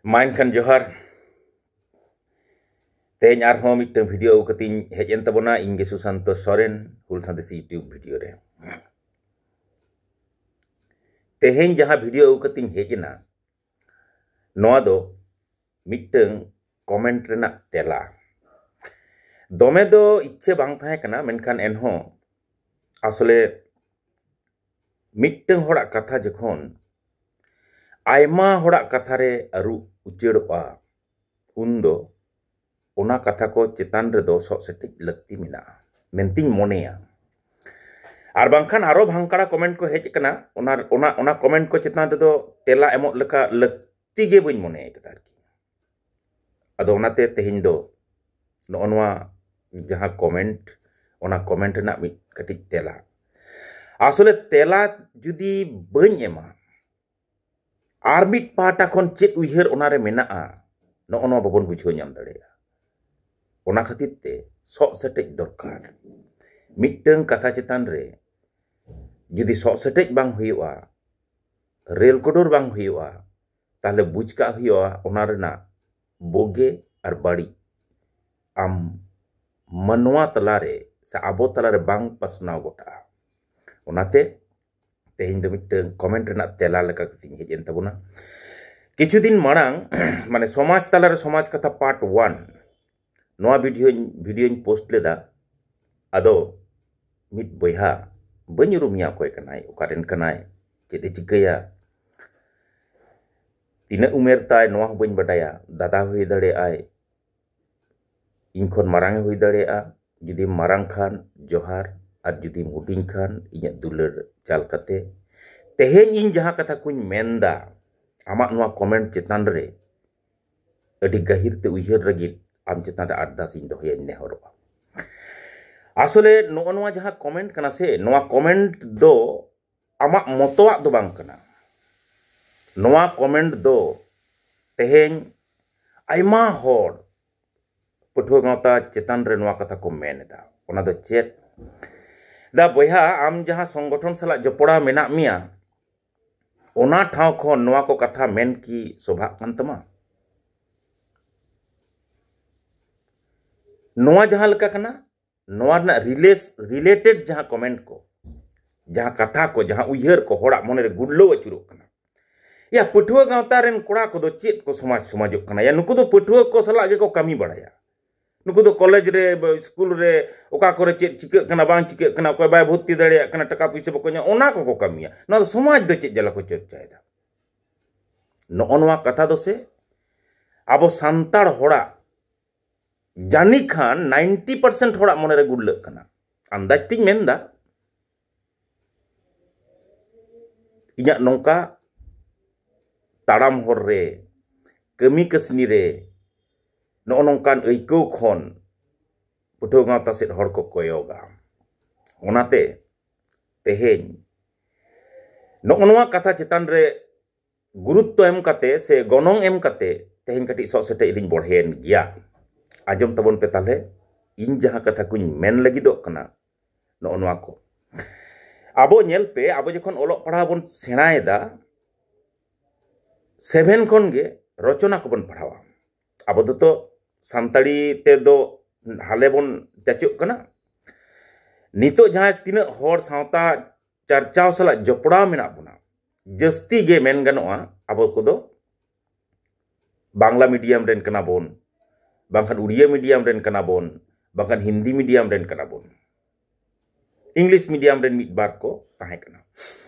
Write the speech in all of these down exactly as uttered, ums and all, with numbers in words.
ᱢᱟ ᱮᱱᱠᱷᱟᱱ ᱡᱚᱦᱟᱨ᱾ ᱛᱮᱦᱮᱧ ᱟᱨᱦᱚᱸ ᱢᱤᱫᱴᱟᱝ ᱵᱷᱤᱰᱤᱭᱳ ᱟᱹᱜᱩ ᱠᱟᱛᱮᱧ ᱦᱮᱡ ᱮᱱ ᱛᱟᱵᱚᱱᱟ, ᱤᱧ ᱜᱮ ᱥᱩᱥᱟᱱᱛᱚ ᱥᱚᱨᱮᱱ, ᱦᱩᱞ ᱥᱟᱸᱫᱮᱥ YouTube ᱵᱷᱤᱰᱤᱭᱳ ᱨᱮ᱾ ᱛᱮᱦᱮᱧ ᱡᱟᱦᱟᱸ ᱵᱷᱤᱰᱤᱭᱳ ᱟᱹᱜᱩ ᱠᱟᱛᱮᱧ ᱦᱮᱡ ᱮᱱᱟ, ᱱᱚᱣᱟ ᱫᱚ ᱢᱤᱫᱴᱟᱝ ᱠᱚᱢᱮᱱᱴ ᱨᱮᱱᱟᱜ ᱛᱮᱞᱟ᱾ ᱫᱚᱢᱮ ᱫᱚ ᱤᱪᱪᱷᱟᱹ ᱵᱟᱝ ᱛᱟᱦᱮᱸ ᱠᱟᱱᱟ, ᱢᱮᱱᱠᱷᱟᱱ ᱮᱱᱦᱚᱸ ᱟᱥᱚᱞᱮ ᱢᱤᱫᱴᱟᱝ ᱦᱚᱲᱟᱜ ᱠᱟᱛᱷᱟ ᱡᱚᱠᱷᱚᱱ ᱟᱭᱢᱟ ᱦᱚᱲᱟᱜ ᱠᱟᱛᱷᱟ ᱨᱮ ᱟᱹᱨᱩ ᱩᱪᱟᱹᱲᱚᱜᱼᱟ, ᱩᱱᱫᱚ ᱚᱱᱟ ᱠᱟᱛᱷᱟ ᱠᱚ ᱪᱮᱛᱟᱱ ᱨᱮᱫᱚ ᱥᱚᱜ ᱥᱮᱴᱮᱡ ᱞᱟᱹᱠᱛᱤ ᱢᱮᱱᱟᱜᱼᱟ ᱢᱮᱱᱛᱤᱧ ᱢᱚᱱᱮᱭᱟ᱾ ᱟᱨ ᱵᱟᱝᱠᱷᱟᱱ ᱟᱨᱚ ᱵᱷᱟᱝᱠᱟᱲᱟ ᱠᱚᱢᱮᱱᱴ ᱠᱚ ᱦᱮᱡ ᱟᱠᱟᱱᱟ, ᱚᱱᱟ ᱚᱱᱟ ᱚᱱᱟ ᱠᱚᱢᱮᱱᱴ ᱠᱚ ᱪᱮᱛᱟᱱ ᱨᱮᱫᱚ ᱛᱮᱞᱟ ᱮᱢᱚᱜ ᱞᱮᱠᱟ ᱞᱟᱹᱠᱛᱤ ᱜᱮ ᱵᱟᱹᱧ ᱢᱚᱱᱮ ᱟᱠᱟᱫᱟ ᱟᱨᱠᱤ᱾ ᱟᱫᱚ ᱚᱱᱟᱛᱮ ᱛᱮᱦᱮᱧ ᱫᱚ ᱱᱚᱜᱼᱚ ᱱᱚᱣᱟ ᱡᱟᱦᱟᱸ ᱠᱚᱢᱮᱱᱴ, ᱚᱱᱟ ᱠᱚᱢᱮᱱᱴ ᱨᱮᱱᱟᱜ ᱢᱤᱫ ᱠᱟᱹᱴᱤᱡ ᱛᱮᱞᱟ᱾ ᱟᱥᱚᱞᱮ ᱛᱮᱞᱟ ᱡᱩᱫᱤ ᱵᱟᱹᱧ ᱮᱢᱟ, ᱟᱨ ᱢᱤᱫ ᱯᱟᱦᱴᱟ ᱠᱷᱚᱱ ᱪᱮᱫ ᱩᱭᱦᱟᱹᱨ ᱚᱱᱟᱨᱮ ᱢᱮᱱᱟᱜᱼᱟ, ᱱᱚᱜᱼᱚ ᱱᱚᱣᱟ ᱵᱟᱵᱚᱱ ᱵᱩᱡᱷᱟᱹᱣ ᱧᱟᱢ ᱫᱟᱲᱮᱭᱟᱜᱼᱟ᱾ ᱚᱱᱟ ᱠᱷᱟᱹᱛᱤᱨ ᱛᱮ ᱥᱚᱜ ᱥᱮᱴᱮᱡ ᱫᱚᱨᱠᱟᱨ᱾ ᱢᱤᱫᱴᱟᱝ ᱠᱟᱛᱷᱟ ᱪᱮᱛᱟᱱ ᱨᱮ ᱡᱩᱫᱤ ᱥᱚᱜ ᱥᱮᱴᱮᱡ ᱵᱟᱝ ᱦᱩᱭᱩᱜᱼᱟ, ᱨᱮᱞ ᱠᱚᱰᱚᱨ ᱵᱟᱝ ᱦᱩᱭᱩᱜᱼᱟ, ᱛᱟᱦᱞᱮ ᱵᱩᱡᱽ ᱠᱟᱜ ᱦᱩᱭᱩᱜᱼᱟ ᱚᱱᱟ ᱨᱮᱱᱟᱜ ᱵᱩᱜᱤ ᱟᱨ ᱵᱟᱹᱲᱤᱡ ᱟᱢ ᱢᱟᱱᱣᱟ ᱛᱟᱞᱟᱨᱮ ᱥᱮ ᱟᱵᱚ ᱛᱟᱞᱟᱨᱮ ᱵᱟᱝ ᱯᱟᱥᱱᱟᱣ ᱜᱚᱴᱟᱜᱼᱟ᱾ ᱚᱱᱟᱛᱮ ᱛᱮᱦᱮᱧ ᱫᱚ ᱢᱤᱫᱴᱟᱝ ᱠᱚᱢᱮᱱᱴ ᱨᱮᱱᱟᱜ ᱛᱮᱞᱟ ᱞᱮᱠᱟ ᱠᱟᱛᱮᱧ ᱦᱮᱡ ᱮᱱ ᱛᱟᱵᱚᱱᱟ᱾ ᱠᱤᱪᱷᱩ ᱫᱤᱱ ᱢᱟᱲᱟᱝ ᱢᱟᱱᱮ ᱥᱚᱢᱟᱡᱽ ᱛᱟᱞᱟᱨᱮ ᱥᱚᱢᱟᱡᱽ ᱠᱟᱛᱷᱟ ᱯᱟᱨᱴ ᱳᱣᱟᱱ, ᱱᱚᱣᱟ ᱵᱷᱤᱰᱤᱭᱳᱧ ᱵᱷᱤᱰᱤᱭᱳᱧ ᱯᱳᱥᱴ ᱞᱮᱫᱟ᱾ ᱟᱫᱚ ᱢᱤᱫ ᱵᱚᱭᱦᱟ, ᱵᱟᱹᱧ ᱩᱨᱩᱢᱮᱭᱟ ᱚᱠᱚᱭ ᱠᱟᱱᱟᱭ, ᱚᱠᱟᱨᱮᱱ ᱠᱟᱱᱟᱭ, ᱪᱮᱫ ᱮ ᱪᱤᱠᱟᱹᱭᱟ, ᱛᱤᱱᱟᱹᱜ ᱩᱢᱮᱨ ᱛᱟᱭ ᱱᱚᱣᱟ ᱦᱚᱸ ᱵᱟᱹᱧ ᱵᱟᱰᱟᱭᱟ, ᱫᱟᱫᱟ ᱦᱩᱭ ᱫᱟᱲᱮᱭᱟᱜᱼᱟᱭ, ᱤᱧ ᱠᱷᱚᱱ ᱢᱟᱨᱟᱝ ᱮ ᱦᱩᱭ ᱫᱟᱲᱮᱭᱟᱜᱼᱟ᱾ ᱡᱩᱫᱤᱢ ᱢᱟᱨᱟᱝ ᱠᱷᱟᱱ ᱡᱚᱦᱟᱨ, ᱟᱨ ᱡᱩᱫᱤᱢ ᱦᱩᱰᱤᱧ ᱠᱷᱟᱱ ᱤᱧᱟᱹᱜ ᱫᱩᱞᱟᱹᱲ ᱪᱟᱞ ᱠᱟᱛᱮ ᱛᱮᱦᱮᱧ ᱤᱧ ᱡᱟᱦᱟᱸ ᱠᱟᱛᱷᱟ ᱠᱚᱧ ᱢᱮᱱᱫᱟ, ᱟᱢᱟᱜ ᱱᱚᱣᱟ ᱠᱚᱢᱮᱱᱴ ᱪᱮᱛᱟᱱ ᱨᱮ ᱟᱹᱰᱤ ᱜᱟᱹᱦᱤᱨ ᱛᱮ ᱩᱭᱦᱟᱹᱨ ᱞᱟᱹᱜᱤᱫ ᱟᱢ ᱪᱮᱛᱟᱱ ᱨᱮ ᱟᱨᱫᱟᱥ ᱤᱧ ᱫᱚᱦᱚᱭᱟᱧ ᱱᱮᱦᱚᱨᱚᱜᱼᱟ᱾ ᱟᱥᱚᱞᱮ ᱱᱚᱜᱼᱚ ᱱᱚᱣᱟ ᱡᱟᱦᱟᱸ ᱠᱚᱢᱮᱱᱴ ᱠᱟᱱᱟ ᱥᱮ, ᱱᱚᱣᱟ ᱠᱚᱢᱮᱱᱴ ᱫᱚ ᱟᱢᱟᱜ ᱢᱚᱛᱚᱣᱟᱜ ᱫᱚ ᱵᱟᱝ ᱠᱟᱱᱟ᱾ ᱱᱚᱣᱟ ᱠᱚᱢᱮᱱᱴ ᱫᱚ ᱛᱮᱦᱮᱧ ᱟᱭᱢᱟ ᱦᱚᱲ ᱯᱟᱹᱴᱷᱩᱣᱟᱹ ᱜᱟᱶᱛᱟ ᱪᱮᱛᱟᱱ ᱨᱮ ᱱᱚᱣᱟ ᱠᱟᱛᱷᱟ ᱠᱚ ᱢᱮᱱ ᱮᱫᱟ᱾ ᱚᱱᱟ ᱫᱚ ᱪᱮᱫ? ᱫᱟ ᱵᱚᱭᱦᱟ, ᱟᱢ ᱡᱟᱦᱟᱸ ᱥᱚᱝᱜᱚᱴᱷᱚᱱ ᱥᱟᱞᱟᱜ ᱡᱚᱯᱲᱟᱣ ᱢᱮᱱᱟᱜ ᱢᱮᱭᱟ, ᱚᱱᱟ ᱴᱷᱟᱶ ᱠᱷᱚᱱ ᱱᱚᱣᱟ ᱠᱚ ᱠᱟᱛᱷᱟ ᱢᱮᱱ ᱠᱤ ᱥᱚᱵᱷᱟᱜ ᱠᱟᱱ ᱛᱟᱢᱟ? ᱱᱚᱣᱟ ᱡᱟᱦᱟᱸ ᱞᱮᱠᱟ ᱠᱟᱱᱟ, ᱱᱚᱣᱟ ᱨᱮᱱᱟᱜ ᱨᱤᱞᱮᱥ ᱨᱤᱞᱮᱴᱮᱰ ᱡᱟᱦᱟᱸ ᱠᱚᱢᱮᱱᱴ ᱠᱚ, ᱡᱟᱦᱟᱸ ᱠᱟᱛᱷᱟ ᱠᱚ, ᱡᱟᱦᱟᱸ ᱩᱭᱦᱟᱹᱨ ᱠᱚ ᱦᱚᱲᱟᱜ ᱢᱚᱱᱮᱨᱮ ᱜᱩᱨᱞᱟᱹᱣ ᱟᱹᱪᱩᱨᱚᱜ ᱠᱟᱱᱟ, ᱭᱟ, ᱯᱟᱹᱴᱷᱩᱣᱟᱹ ᱜᱟᱶᱛᱟ ᱨᱮᱱ ᱠᱚᱲᱟ ᱠᱚᱫᱚ ᱪᱮᱫ ᱠᱚ ᱥᱚᱢᱟᱡᱽ ᱥᱚᱢᱟᱡᱚᱜ ᱠᱟᱱᱟ? ᱭᱟ, ᱱᱩᱠᱩ ᱫᱚ ᱯᱟᱹᱴᱷᱩᱣᱟᱹ ᱠᱚ ᱥᱟᱞᱟᱜ ᱜᱮᱠᱚ ᱠᱟᱹᱢᱤ ᱵᱟᱲᱟᱭᱟ᱾ ᱱᱩᱠᱩ ᱫᱚ ᱠᱚᱞᱮᱡᱽ ᱨᱮ, ᱥᱠᱩᱞ ᱨᱮ ᱚᱠᱟ ᱠᱚᱨᱮ ᱪᱮᱫ ᱪᱤᱠᱟᱹᱜ ᱠᱟᱱᱟ, ᱵᱟᱝ ᱪᱤᱠᱟᱹᱜ ᱠᱟᱱᱟ, ᱚᱠᱚᱭ ᱵᱟᱭ ᱵᱷᱚᱨᱛᱤ ᱫᱟᱲᱮᱭᱟᱜ ᱠᱟᱱᱟ, ᱴᱟᱠᱟ ᱯᱩᱭᱥᱟᱹ ᱵᱟᱠᱚ ᱧᱟᱢᱟ, ᱚᱱᱟ ᱠᱚᱠᱚ ᱠᱟᱹᱢᱤᱭᱟ᱾ ᱱᱚᱣᱟ ᱫᱚ ᱥᱚᱢᱟᱡᱽ ᱫᱚ ᱪᱮᱫ ᱡᱟᱞᱟ ᱠᱚ ᱪᱚᱨᱪᱟᱭᱮᱫᱟ? ᱱᱚᱜᱼᱚ ᱱᱚᱣᱟ ᱠᱟᱛᱷᱟ ᱫᱚ ᱥᱮ ᱟᱵᱚ ᱥᱟᱱᱛᱟᱲ ᱦᱚᱲᱟᱜ ᱡᱟᱹᱱᱤ ᱠᱷᱟᱱ ᱱᱟᱭᱤᱱᱴᱤ ᱯᱟᱨᱥᱮᱱᱴ ᱦᱚᱲᱟᱜ ᱢᱚᱱᱮᱨᱮ ᱜᱩᱨᱞᱟᱹᱜ ᱠᱟᱱᱟ᱾ ᱟᱱᱫᱟᱡ ᱛᱤᱧ ᱢᱮᱱᱫᱟ, ᱤᱧᱟᱹᱜ ᱱᱚᱝᱠᱟ ᱛᱟᱲᱟᱢ ᱦᱚᱨ ᱨᱮ, ᱠᱟᱹᱢᱤ ᱠᱟᱹᱥᱱᱤ ᱨᱮ ᱱᱚᱜᱼᱚ ᱱᱚᱝᱠᱟᱱ ᱟᱹᱭᱠᱟᱹᱣ ᱠᱷᱚᱱ ᱯᱟᱹᱴᱷᱩᱣᱟᱹ ᱜᱟᱶᱛᱟ ᱥᱮᱫ ᱦᱚᱲ ᱠᱚ ᱠᱚᱭᱚᱜᱟ᱾ ᱚᱱᱟᱛᱮ ᱛᱮᱦᱮᱧ ᱱᱚᱜᱼᱚ ᱱᱚᱣᱟ ᱠᱟᱛᱷᱟ ᱪᱮᱛᱟᱱ ᱨᱮ ᱜᱩᱨᱩᱛᱛᱚ ᱮᱢ ᱠᱟᱛᱮ ᱥᱮ ᱜᱚᱱᱚᱝ ᱮᱢ ᱠᱟᱛᱮ ᱛᱮᱦᱮᱧ ᱠᱟᱹᱴᱤᱡ ᱥᱚᱜ ᱥᱮᱴᱮᱡ ᱨᱤᱧ ᱵᱚᱲᱦᱮᱭᱮᱱ ᱜᱮᱭᱟ᱾ ᱟᱸᱡᱚᱢ ᱛᱟᱵᱚᱱ ᱯᱮ ᱛᱟᱦᱞᱮ, ᱤᱧ ᱡᱟᱦᱟᱸ ᱠᱟᱛᱷᱟ ᱠᱚᱧ ᱢᱮᱱ ᱞᱟᱹᱜᱤᱫᱚᱜ ᱠᱟᱱᱟ, ᱱᱚᱜᱼᱚ ᱱᱚᱣᱟ ᱠᱚ᱾ ᱟᱵᱚ ᱧᱮᱞ ᱯᱮ, ᱟᱵᱚ ᱡᱚᱠᱷᱚᱱ ᱚᱞᱚᱜ ᱯᱟᱲᱦᱟᱣ ᱵᱚᱱ ᱥᱮᱬᱟᱭᱮᱫᱟ, ᱥᱮᱵᱷᱮᱱ ᱠᱷᱚᱱ ᱜᱮ ᱨᱚᱪᱚᱱᱟ ᱠᱚᱵᱚᱱ ᱯᱟᱲᱦᱟᱣᱟ᱾ ᱟᱵᱚ ᱫᱚᱛᱚ ᱥᱟᱱᱛᱟᱲᱤ ᱛᱮᱫᱚ ᱦᱟᱞᱮ ᱵᱚᱱ ᱪᱟᱪᱚᱜ ᱠᱟᱱᱟ᱾ ᱱᱤᱛᱚᱜ ᱡᱟᱦᱟᱸ ᱛᱤᱱᱟᱹᱜ ᱦᱚᱲ ᱥᱟᱶᱛᱟ ᱪᱟᱨᱪᱟᱣ ᱥᱟᱞᱟᱜ ᱡᱚᱯᱲᱟᱣ ᱢᱮᱱᱟᱜ ᱵᱚᱱᱟ, ᱡᱟᱹᱥᱛᱤ ᱜᱮ ᱢᱮᱱ ᱜᱟᱱᱚᱜᱼᱟ, ᱟᱵᱚ ᱠᱚᱫᱚ ᱵᱟᱝᱞᱟ ᱢᱤᱰᱤᱭᱟᱢ ᱨᱮᱱ ᱠᱟᱱᱟ ᱵᱚᱱ, ᱵᱟᱝᱠᱷᱟᱱ ᱩᱲᱤᱭᱟ ᱢᱤᱰᱤᱭᱟᱢ ᱨᱮᱱ ᱠᱟᱱᱟ ᱵᱚᱱ, ᱵᱟᱝᱠᱷᱟᱱ ᱦᱤᱱᱫᱤ ᱢᱤᱰᱤᱭᱟᱢ ᱨᱮᱱ ᱠᱟᱱᱟ ᱵᱚᱱ, ᱤᱝᱞᱤᱥ ᱢᱤᱰᱤᱭᱟᱢ ᱨᱮᱱ ᱢᱤᱫ ᱵᱟᱨ ᱠᱚ ᱛᱟᱦᱮᱸ ᱠᱟᱱᱟ᱾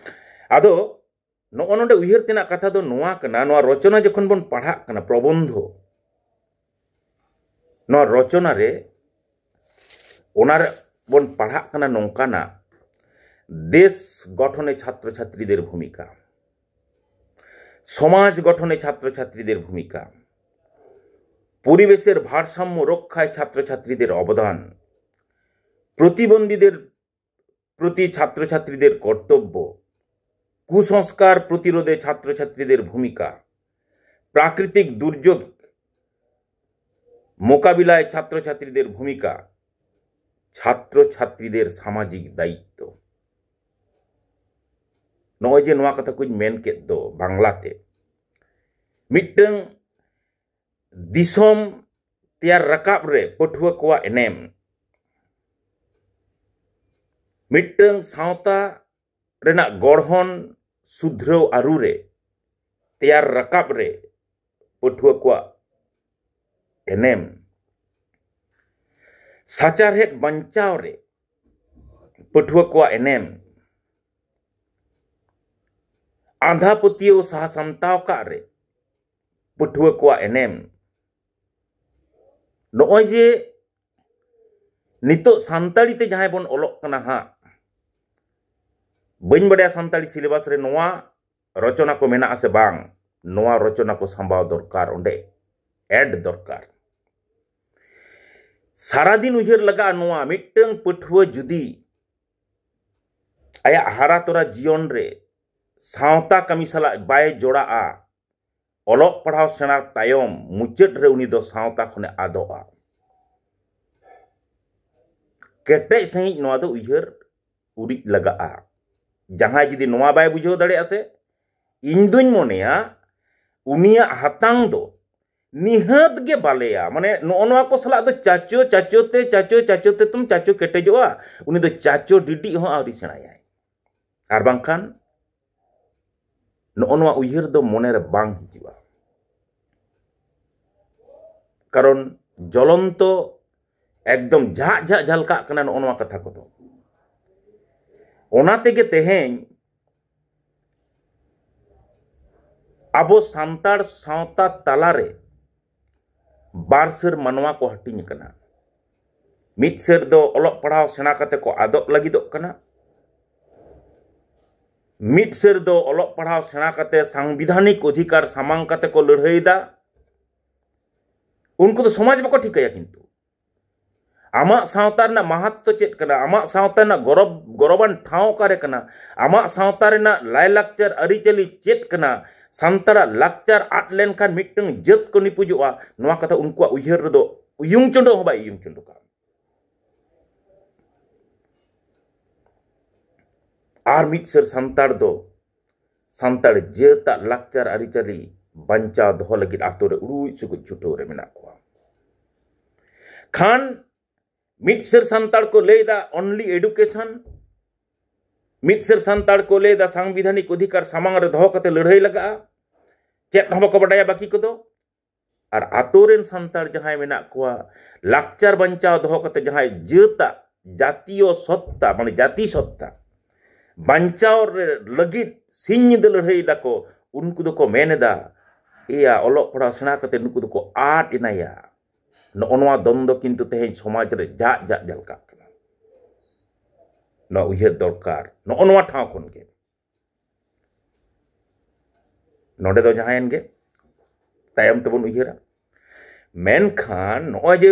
ᱟᱫᱚ ᱱᱚᱜᱼᱚ ᱱᱚᱰᱮ ᱩᱭᱦᱟᱹᱨ ᱛᱮᱱᱟᱜ ᱠᱟᱛᱷᱟ ᱫᱚ ᱱᱚᱣᱟ ᱠᱟᱱᱟ, ᱱᱚᱣᱟ ᱨᱚᱪᱚᱱᱟ ᱡᱚᱠᱷᱚᱱ ᱵᱚᱱ ᱯᱟᱲᱦᱟᱜ ᱠᱟᱱᱟ, ᱯᱨᱚᱵᱚᱱᱫᱷᱚ, ᱱᱚᱣᱟ ᱨᱚᱪᱚᱱᱟ ᱨᱮ, ᱚᱱᱟ ᱨᱮ ᱵᱚᱱ ᱯᱟᱲᱦᱟᱜ ᱠᱟᱱᱟ ᱱᱚᱝᱠᱟᱱᱟᱜ, দেশ গঠনে ছাত্রছাত্রীদের ভূমিকা, সমাজ গঠনে ছাত্রছাত্রীদের ভূমিকা, পরিবেশের ভারসাম্য রক্ষায় ছাত্রছাত্রীদের অবদান, প্রতিবন্ধীদের প্রতি ছাত্রছাত্রীদের কর্তব্য, কুসংস্কার প্রতিরোধে ছাত্রছাত্রীদের ভূমিকা, প্রাকৃতিক দুর্যোগ মোকাবিলায় ছাত্রছাত্রীদের ভূমিকা, ছাত্রছাত্রীদের সামাজিক দায়িত্ব। ᱱᱚᱜᱼᱚᱭ ᱡᱮ ᱱᱚᱣᱟ ᱠᱟᱛᱷᱟ ᱠᱚᱧ ᱢᱮᱱ ᱠᱮᱫ ᱫᱚ ᱵᱟᱝᱞᱟᱛᱮ, ᱢᱤᱫᱴᱟᱝ ᱫᱤᱥᱚᱢ ᱛᱮᱭᱟᱨ ᱨᱟᱠᱟᱵ ᱨᱮ ᱯᱟᱹᱴᱷᱩᱣᱟᱹ ᱠᱚᱣᱟᱜ ᱮᱱᱮᱢ᱾ ᱢᱤᱫᱴᱟᱝ ᱥᱟᱶᱛᱟ ᱨᱮᱱᱟᱜ ᱜᱚᱲᱦᱚᱱ ᱥᱩᱫᱷᱨᱟᱹᱣ ᱟᱹᱨᱩ ᱨᱮ, ᱛᱮᱭᱟᱨ ᱨᱟᱠᱟᱵ ᱨᱮ ᱯᱟᱹᱴᱷᱩᱣᱟᱹ ᱠᱚᱣᱟᱜ ᱮᱱᱮᱢ᱾ ᱥᱟᱪᱟᱨᱦᱮᱫ ᱵᱟᱧᱪᱟᱣ ᱨᱮ ᱯᱟᱹᱴᱷᱩᱣᱟᱹ ᱠᱚᱣᱟᱜ ᱮᱱᱮᱢ᱾ ᱟᱸᱫᱷᱟ ᱯᱟᱹᱛᱭᱟᱹᱣ ᱥᱟᱦᱟ ᱥᱟᱢᱴᱟᱣ ᱠᱟᱜ ᱨᱮ ᱯᱟᱹᱴᱷᱩᱣᱟᱹ ᱠᱚᱣᱟᱜ ᱮᱱᱮᱢ᱾ ᱱᱚᱜᱼᱚᱭ ᱡᱮ ᱱᱤᱛᱚᱜ ᱥᱟᱱᱛᱟᱲᱤ ᱛᱮ ᱡᱟᱦᱟᱸᱭ ᱵᱚᱱ ᱚᱞᱚᱜ ᱠᱟᱱᱟ ᱦᱟᱸᱜ, ᱵᱟᱹᱧ ᱵᱟᱰᱟᱭᱟ ᱥᱟᱱᱛᱟᱲᱤ syllabus ᱨᱮ ᱱᱚᱣᱟ ᱨᱚᱪᱚᱱᱟ ᱠᱚ ᱢᱮᱱᱟᱜᱼᱟ ᱥᱮ ᱵᱟᱝ, ᱱᱚᱣᱟ ᱨᱚᱪᱚᱱᱟ ᱠᱚ ᱥᱟᱢᱵᱟᱣ ᱫᱚᱨᱠᱟᱨ, ᱚᱸᱰᱮ add ᱫᱚᱨᱠᱟᱨ᱾ ᱥᱟᱨᱟᱫᱤᱱ ᱩᱭᱦᱟᱹᱨ ᱞᱟᱜᱟᱜᱼᱟ ᱱᱚᱣᱟ, ᱢᱤᱫᱴᱟᱝ ᱯᱟᱹᱴᱷᱩᱣᱟᱹ ᱡᱩᱫᱤ ᱟᱭᱟᱜ ᱦᱟᱨᱟ ᱛᱚᱨᱟ ᱡᱤᱭᱚᱱ ᱨᱮ ᱥᱟᱶᱛᱟ ᱠᱟᱹᱢᱤ ᱥᱟᱞᱟᱜ ᱵᱟᱭ ᱡᱚᱲᱟᱜᱼᱟ, ᱚᱞᱚᱜ ᱯᱟᱲᱦᱟᱣ ᱥᱮᱬᱟ ᱛᱟᱭᱚᱢ ᱢᱩᱪᱟᱹᱫ ᱨᱮ ᱩᱱᱤ ᱫᱚ ᱥᱟᱶᱛᱟ ᱠᱷᱚᱱᱮ ᱟᱫᱚᱜᱼᱟ᱾ ᱠᱮᱴᱮᱡ ᱥᱟᱺᱦᱤᱡ ᱱᱚᱣᱟ ᱫᱚ ᱩᱭᱦᱟᱹᱨ ᱩᱨᱤᱡ ᱞᱟᱜᱟᱜᱼᱟ᱾ ᱡᱟᱦᱟᱸᱭ ᱡᱩᱫᱤ ᱱᱚᱣᱟ ᱵᱟᱭ ᱵᱩᱡᱷᱟᱹᱣ ᱫᱟᱲᱮᱭᱟᱜᱼᱟ ᱥᱮ, ᱤᱧ ᱫᱩᱧ ᱢᱚᱱᱮᱭᱟ ᱩᱱᱤᱭᱟᱜ ᱦᱟᱛᱟᱝ ᱫᱚ ᱱᱤᱦᱟᱹᱛ ᱜᱮ ᱵᱟᱞᱮᱭᱟ᱾ ᱢᱟᱱᱮ ᱱᱚᱜᱼᱚ ᱱᱚᱣᱟ ᱠᱚ ᱥᱟᱞᱟᱜ ᱫᱚ ᱪᱟᱪᱚ, ᱪᱟᱪᱚ ᱛᱮ, ᱪᱟᱪᱚ, ᱪᱟᱪᱚ ᱛᱮ ᱛᱩᱢ ᱪᱟᱪᱚ ᱠᱮᱴᱮᱡᱚᱜᱼᱟ᱾ ᱩᱱᱤ ᱫᱚ ᱪᱟᱪᱚ ᱰᱤᱰᱤᱜ ᱦᱚᱸ ᱟᱹᱣᱨᱤ ᱥᱮᱬᱟᱭᱟᱭ᱾ ᱟᱨ ᱵᱟᱝᱠᱷᱟᱱ ᱱᱚᱜᱼᱚ ᱱᱚᱣᱟ ᱩᱭᱦᱟᱹᱨ ᱫᱚ ᱢᱚᱱᱮᱨᱮ ᱵᱟᱝ ᱦᱤᱡᱩᱜᱼᱟ᱾ ᱠᱟᱨᱚᱱ ᱡᱚᱞᱚᱱᱛᱚ ᱮᱠᱫᱚᱢ ᱡᱷᱟᱜ ᱡᱷᱟᱜ ᱡᱷᱟᱞᱠᱟᱜ ᱠᱟᱱᱟ ᱱᱚᱜᱼᱚ ᱱᱚᱣᱟ ᱠᱟᱛᱷᱟ ᱠᱚᱫᱚ᱾ ᱚᱱᱟ ᱛᱮᱜᱮ ᱛᱮᱦᱮᱧ ᱟᱵᱚ ᱥᱟᱱᱛᱟᱲ ᱥᱟᱶᱛᱟ ᱛᱟᱞᱟᱨᱮ ᱵᱟᱨ ᱥᱮᱨ ᱢᱟᱱᱣᱟ ᱠᱚ ᱦᱟᱹᱴᱤᱧ ᱟᱠᱟᱱᱟ᱾ ᱢᱤᱫ ᱥᱮᱨ ᱫᱚ ᱚᱞᱚᱜ ᱯᱟᱲᱦᱟᱣ ᱥᱮᱬᱟ ᱠᱟᱛᱮ ᱠᱚ ᱟᱫᱚᱜ ᱞᱟᱹᱜᱤᱫᱚᱜ ᱠᱟᱱᱟ, ᱢᱤᱫ ᱥᱮᱨ ᱫᱚ ᱚᱞᱚᱜ ᱯᱟᱲᱦᱟᱣ ᱥᱮᱬᱟ ᱠᱟᱛᱮ ᱥᱟᱝᱵᱤᱫᱷᱟᱱᱤᱠ ᱚᱫᱷᱤᱠᱟᱨ ᱥᱟᱢᱟᱝ ᱠᱟᱛᱮ ᱠᱚ ᱞᱟᱹᱲᱦᱟᱹᱭᱮᱫᱟ᱾ ᱩᱱᱠᱩ ᱫᱚ ᱥᱚᱢᱟᱡᱽ ᱵᱟᱠᱚ ᱴᱷᱤᱠᱟᱹᱭᱟ, ᱠᱤᱱᱛᱩ ᱟᱢᱟᱜ ᱥᱟᱶᱛᱟ ᱨᱮᱱᱟᱜ ᱢᱟᱦᱟᱛᱛᱚ ᱪᱮᱫ ᱠᱟᱱᱟ, ᱟᱢᱟᱜ ᱥᱟᱶᱛᱟ ᱨᱮᱱᱟᱜ ᱜᱚᱨᱚᱵ, ᱜᱚᱨᱚᱵᱟᱱ ᱴᱷᱟᱶ ᱚᱠᱟᱨᱮ ᱠᱟᱱᱟ, ᱟᱢᱟᱜ ᱥᱟᱶᱛᱟ ᱨᱮᱱᱟᱜ ᱞᱟᱭᱞᱟᱠᱪᱟᱨ ᱟᱹᱨᱤᱪᱟᱹᱞᱤ ᱪᱮᱫ ᱠᱟᱱᱟ, ᱥᱟᱱᱛᱟᱲᱟᱜ ᱞᱟᱠᱪᱟᱨ ᱟᱫ ᱞᱮᱱᱠᱷᱟᱱ ᱢᱤᱫᱴᱟᱝ ᱡᱟᱹᱛ ᱠᱚ ᱱᱤᱯᱩᱡᱚᱜᱼᱟ, ᱱᱚᱣᱟ ᱠᱟᱛᱷᱟ ᱩᱱᱠᱩᱣᱟᱜ ᱩᱭᱦᱟᱹᱨ ᱨᱮᱫᱚ ᱩᱭᱩᱝ ᱪᱚᱸᱰᱚ ᱦᱚᱸ ᱵᱟᱭ ᱩᱭᱩᱝ ᱪᱚᱸᱰᱚ ᱠᱟᱜᱼᱟ᱾ ᱟᱨ ᱢᱤᱫ ᱥᱮᱨ ᱥᱟᱱᱛᱟᱲ ᱫᱚ ᱥᱟᱱᱛᱟᱲ ᱡᱟᱹᱛᱟᱜ ᱞᱟᱠᱪᱟᱨ ᱟᱹᱨᱤᱪᱟᱹᱞᱤ ᱵᱟᱧᱪᱟᱣ ᱫᱚᱦᱚ ᱞᱟᱹᱜᱤᱫ ᱟᱛᱳ ᱨᱮ ᱩᱲᱩᱡ ᱥᱩᱠᱩᱡ ᱪᱷᱩᱴᱟᱹᱣ ᱨᱮ ᱢᱮᱱᱟᱜ ᱠᱚᱣᱟ᱾ ᱠᱷᱟᱱ ᱢᱤᱫ ᱥᱮᱨ ᱥᱟᱱᱛᱟᱲ ᱠᱚ ᱞᱟᱹᱭᱫᱟ only education, ᱢᱤᱫ ᱥᱮᱨ ᱥᱟᱱᱛᱟᱲ ᱠᱚ ᱞᱟᱹᱭᱫᱟ ᱥᱟᱝᱵᱤᱫᱷᱟᱱᱤᱠ ᱚᱫᱷᱤᱠᱟᱨ ᱥᱟᱢᱟᱝ ᱨᱮ ᱫᱚᱦᱚ ᱠᱟᱛᱮ ᱞᱟᱹᱲᱦᱟᱹᱭ ᱞᱟᱜᱟᱜᱼᱟ᱾ ᱪᱮᱫ ᱦᱚᱸ ᱵᱟᱠᱚ ᱵᱟᱰᱟᱭᱟ ᱵᱟᱹᱠᱤ ᱠᱚᱫᱚ᱾ ᱟᱨ ᱟᱛᱳ ᱨᱮᱱ ᱥᱟᱱᱛᱟᱲ ᱡᱟᱦᱟᱸᱭ ᱢᱮᱱᱟᱜ ᱠᱚᱣᱟ, ᱞᱟᱠᱪᱟᱨ ᱵᱟᱧᱪᱟᱣ ᱫᱚᱦᱚ ᱠᱟᱛᱮ ᱡᱟᱦᱟᱸᱭ ᱡᱟᱹᱛᱟᱜ ᱡᱟᱛᱤᱭᱚ ᱥᱚᱛᱛᱟ, ᱢᱟᱱᱮ ᱡᱟᱹᱛᱤ ᱥᱚᱛᱛᱟ ᱵᱟᱧᱪᱟᱣ ᱨᱮ ᱞᱟᱹᱜᱤᱫ ᱥᱤᱧ ᱧᱤᱫᱟᱹ ᱞᱟᱹᱲᱦᱟᱹᱭ ᱫᱟᱠᱚ, ᱩᱱᱠᱩ ᱫᱚᱠᱚ ᱢᱮᱱ ᱮᱫᱟ, ᱮᱭᱟ, ᱚᱞᱚᱜ ᱯᱟᱲᱦᱟᱣ ᱥᱮᱬᱟ ᱠᱟᱛᱮ ᱱᱩᱠᱩ ᱫᱚᱠᱚ ᱟᱫ ᱮᱱᱟᱭᱟ᱾ ᱱᱚᱜᱼᱚ ᱱᱚᱣᱟ ᱫᱚᱱᱫᱚ ᱠᱤᱱᱛᱩ ᱛᱮᱦᱮᱧ ᱥᱚᱢᱟᱡᱽ ᱨᱮ ᱡᱟᱜ ᱡᱟᱜ ᱡᱷᱟᱞᱠᱟᱜ ᱠᱟᱱᱟ᱾ ᱱᱚᱣᱟ ᱩᱭᱦᱟᱹᱨ ᱫᱚᱨᱠᱟᱨ, ᱱᱚᱜᱼᱚ ᱱᱚᱣᱟ ᱴᱷᱟᱶ ᱠᱷᱚᱱ ᱜᱮ᱾ ᱱᱚᱰᱮ ᱫᱚ ᱡᱟᱦᱟᱸᱭᱮᱱ ᱜᱮ, ᱛᱟᱭᱚᱢ ᱛᱮᱵᱚᱱ ᱩᱭᱦᱟᱹᱨᱟ᱾ ᱢᱮᱱᱠᱷᱟᱱ ᱱᱚᱜᱼᱚᱭ ᱡᱮ